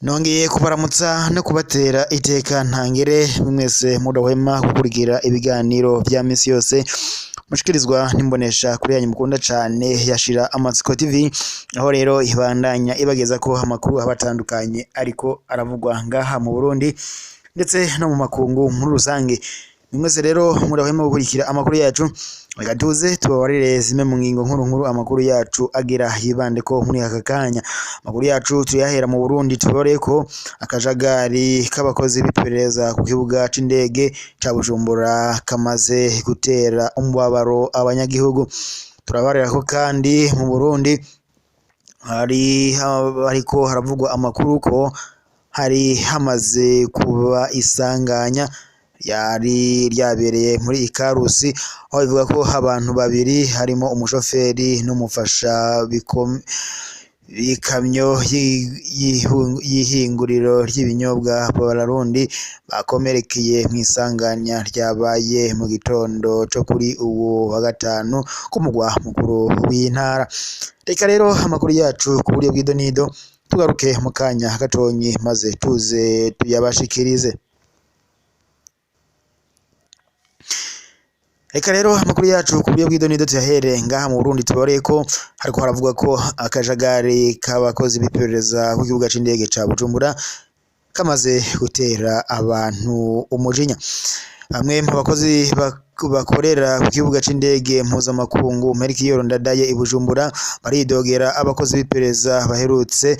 Nongeye kubaramutsa no kubatera iteka ntangere mwese mudahwema gukurikira ibiganiro vya misi yose mushikirizwa n'imbonesha kuri yanyu mukunda cane yashira Amatsiko TV, aho rero ibandanya ibageza ko amakuru abatandukanye ariko aravugwa ngaha mu Burundi ndetse no mu makungu muri rusange. Mwese rero mudahwema gukurikira amakuru yacu, reka tuze tubabarire zimwe mu ngingo nkuru nkuru amakuru yacu agira yibande ko muri aka kanya. Amakuru yacu tuyahera mu Burundi, tubore ko akajagari k'abakozi b'iperereza ku kibuga c'indege ca Bujumbura kamaze gutera umubabaro abanyagihugu. Turabarira ko kandi mu Burundi hari hariko haravugwa amakuru ko hari hamaze kuba isanganya yari ryabereye muri Ikarusi, aho bivuga ko abantu babiri harimo umushoferi n'umufasha b'ikamyo y'ihinguriro ry'ibinyobwa Bararundi bakomerekeye mw'isanganya ryabaye mu gitondo co kuri uwo wa gatanu ku mugwa mukuru w'intara. Reka rero amakuru yacu ku buryo bw'idonido tugaruke mu kanya gatonyi maze tuze tuyabashikirize. Reka rero amakuru yacu ku buryo bw'idonido tuyahere ngaha mu Burundi, tubareye ko hariko haravugwa ko akajagari k'abakozi b'iperereza ku kibuga c'indege ca Bujumbura kamaze gutera abantu umujinya. Bamwe mu bakozi bakorera ku kibuga c'indege mpuzamakungu Melchior Ndadaye i Bujumbura baridogera abakozi b'iperereza baherutse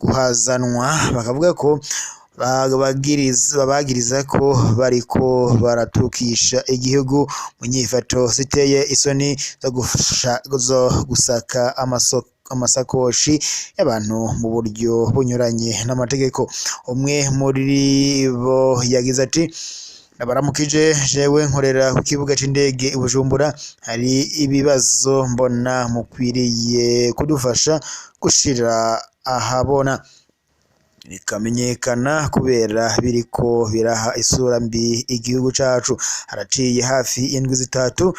guhazanwa, bakavuga ko babagiriza ko bariko baratukisha igihugu mu nyifato ziteye isoni zo gusaka amasakoshi y'abantu mu buryo bunyuranye n'amategeko. Umwe muri bo yagize ati: "Ndabaramukije, jewe nkorera ku kibuga c'indege i Bujumbura, hari ibibazo mbona mukwiriye kudufasha gushira ahabona bikamenyekana kubera biriko biraha isura mbi igihugu cacu. Haraciye hafi indwi zitatu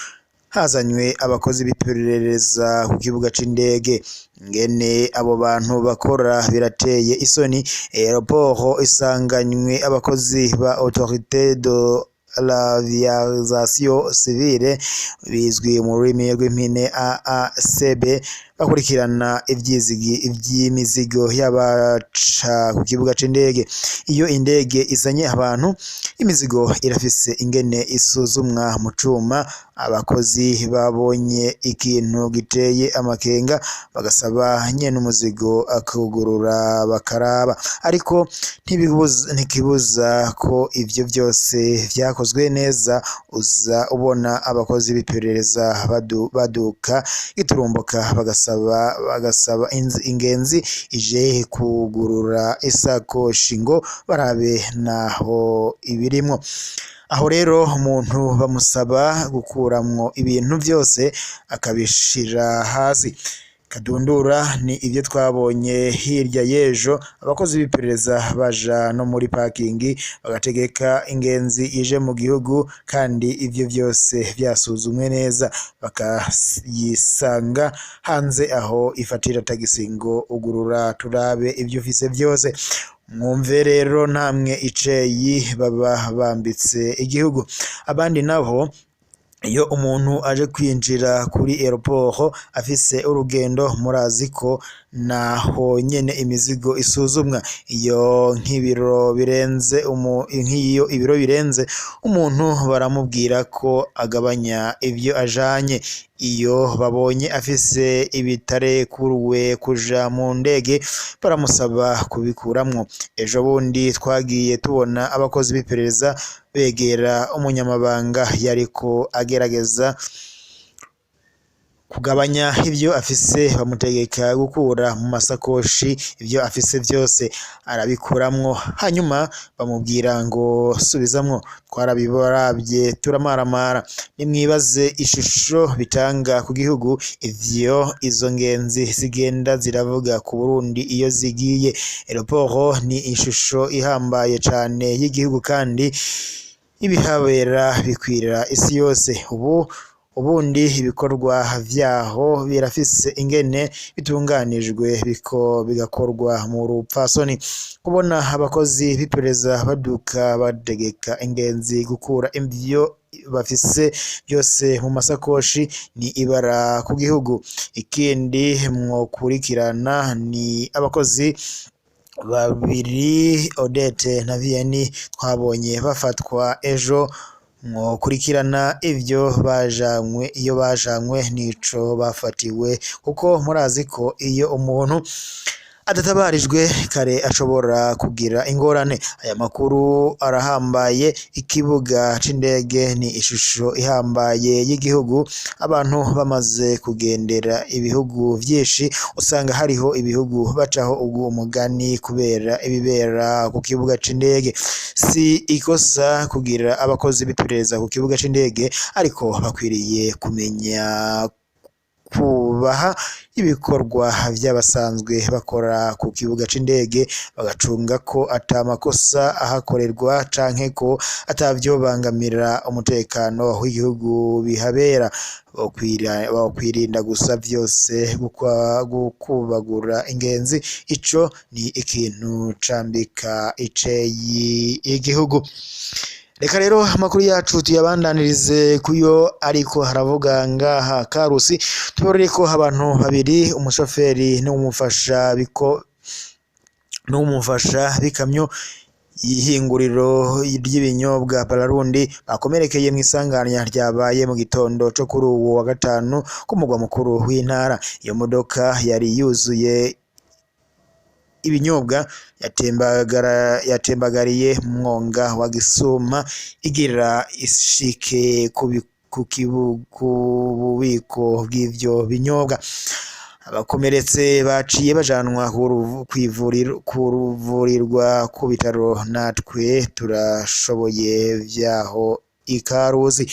hazanywe abakozi b'iperereza ku kibuga c'indege. Ingene abo bantu bakora birateye isoni. Aeroport isanganywe abakozi ba Autorité de l'aviation civile bizwi mu rurimi rw'impine AACB bakurikirana ivy'imizigo y'abaca ku kibuga c'indege. Iyo indege izanye abantu, imizigo irafise ingene isuzumwa mu cuma. Abakozi babonye ikintu giteye amakenga bagasaba nyene umuzigo akugurura bakaraba, ariko ntikibuza ko ivyo vyose vyakozwe neza. Uza ubona abakozi b'iperereza baduka giturumbuka bagasaba ingenzi ije kugurura isakoshi ngo barabe naho ibirimwo. Aho rero umuntu bamusaba gukuramwo ibintu vyose akabishira hasi. Kadundura ni ivyo twabonye hirya y'ejo, abakozi b'iperereza baja no muri parking bagategeka ingenzi ije mu gihugu, kandi ivyo vyose vyasuzumwe neza, bakayisanga hanze aho ifatira tagisi ngo ugurura turabe ivyo ufise vyose. Mwumve rero namwe iceyi baba bambitse igihugu. Abandi nabo, iyo umuntu aje kwinjira kuri aeroport afise urugendo, murazi ko naho nyene imizigo isuzumwa. Iyo nk'ibiro birenze nk'iyo ibiro birenze umuntu baramubwira ko agabanya ivyo ajanye. Iyo babonye afise ibitarekuruwe kuja mu ndege baramusaba kubikuramwo. Ejo bundi twagiye tubona abakozi b'iperereza begera umunyamabanga yariko agerageza kugabanya ivyo afise, bamutegeka gukura mu masakoshi ivyo afise vyose, arabikuramwo, hanyuma bamubwira ngo subizamwo. Twarabibaravye turamaramara. Nimwibaze ishusho bitanga ku gihugu ivyo izo ngenzi zigenda ziravuga ku Burundi iyo zigiye. Aeroport ni ishusho ihambaye cane y'igihugu kandi ibihabera bikwira isi yose. Ubu Ubundi ibikorwa vyaho birafise ingene bitunganijwe biko bigakorwa mu rupfasoni. Kubona abakozi b'iperereza baduka bategeka ingenzi gukura ivyo bafise byose mu masakoshi ni ibara ku gihugu. Ikindi mwokurikirana ni abakozi babiri Odette na Vianney twabonye bafatwa ejo, mwokurikirana ivyo bajanywe, iyo bajanywe nico bafatiwe, kuko murazi ko iyo umuntu adatabarijwe kare ashobora kugira ingorane. Aya makuru arahambaye. Ikibuga c'indege ni ishusho ihambaye y'igihugu. Abantu bamaze kugendera ibihugu vyinshi usanga hariho ibihugu bacaho ugu umugani kubera ibibera ku kibuga c'indege. Si ikosa kugira abakozi b'iperereza ku kibuga c'indege, ariko bakwiriye kumenya kubaha ibikorwa vy'abasanzwe bakora ku kibuga c'indege, bagacunga ko ata makosa ahakorerwa canke ko atavyobangamira umutekano w'igihugu bihabera. Bokwirinda gusa vyose gukubagura ingenzi, ico ni ikintu cambika iceyi igihugu. Reka rero amakuru yacu tuyabandanirize kuyo ariko haravuga ngaha Karusi. Tubarore ko abantu babiri, umushoferi n'umufasha biko n'umufasha b'ikamyo y'ihinguriro ry'ibinyobwa Bararundi, bakomerekeye mu isanganya ryabaye mu gitondo co kuri uwo wa gatanu ku mugwa mukuru w'intara. Iyo modoka yari yuzuye ibinyobwa yatembagariye mu mwonga wa Gisuma igira ishike ku bubiko bw'ivyo binyobwa. Abakomeretse baciye bajanwa kuvurirwa ku bitaro Natwe Turashoboye vyaho ikaruzi.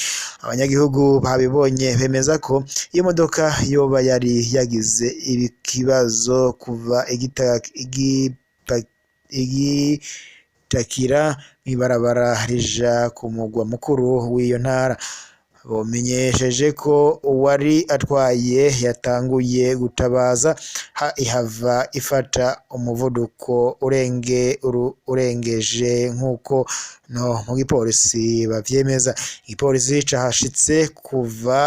Abanyagihugu babibonye bemeza ko iyo modoka yoba yari yagize ikibazo kuva igitakira mw'ibarabara rija ku mugwa mukuru w'iyo ntara. Bomenyesheje ko uwari atwaye yatanguye gutabaza, ihava ifata umuvuduko urengeje nk'uko no mu gipolisi bavyemeza. Igipolisi cahashitse kuva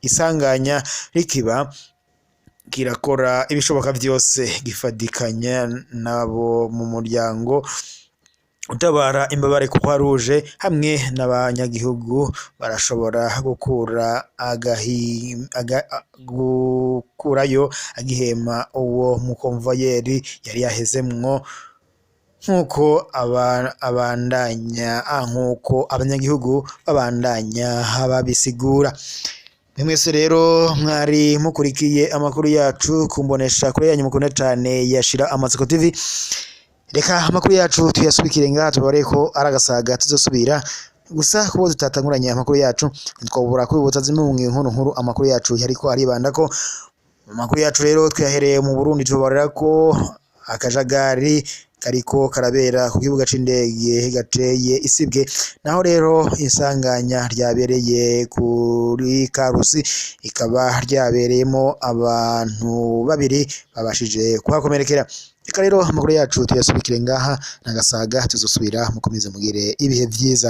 isanganya rikiba, kirakora ibishoboka vyose gifadikanya nabo mu muryango utabara imbabare Croix Rouge hamwe n'abanyagihugu, barashobora gukurayo agihema uwo mukomvayeri yari yahezemwo, nk'uko abandanya nk'uko abanyagihugu babandanya babisigura. Mwese rero mwari mukurikiye amakuru yacu kumbonesha kure yanyu mukunda cane yashira Amatsiko TV. Reka amakuru yacu tuyasubikire ngaha, tubare ko aragasaga tuzosubira. Gusa kubo tutatanguranye amakuru yacu, ntitwobura kwibutsa zimwe mu nkuru nkuru amakuru yacu yariko aribandako. Amakuru yacu rero twahereye mu Burundi, tubarira ko akajagari kariko karabera ku kibuga c'indege gateye isibwe. Naho rero isanganya ryabereye kuri Karusi ikaba ryabereyemo abantu babiri babashije kuhakomerekera. Reka rero amakuru yacu tuyasubikire ngaha, nagasaga tuzosubira. Mukomeze mugire ibihe vyiza.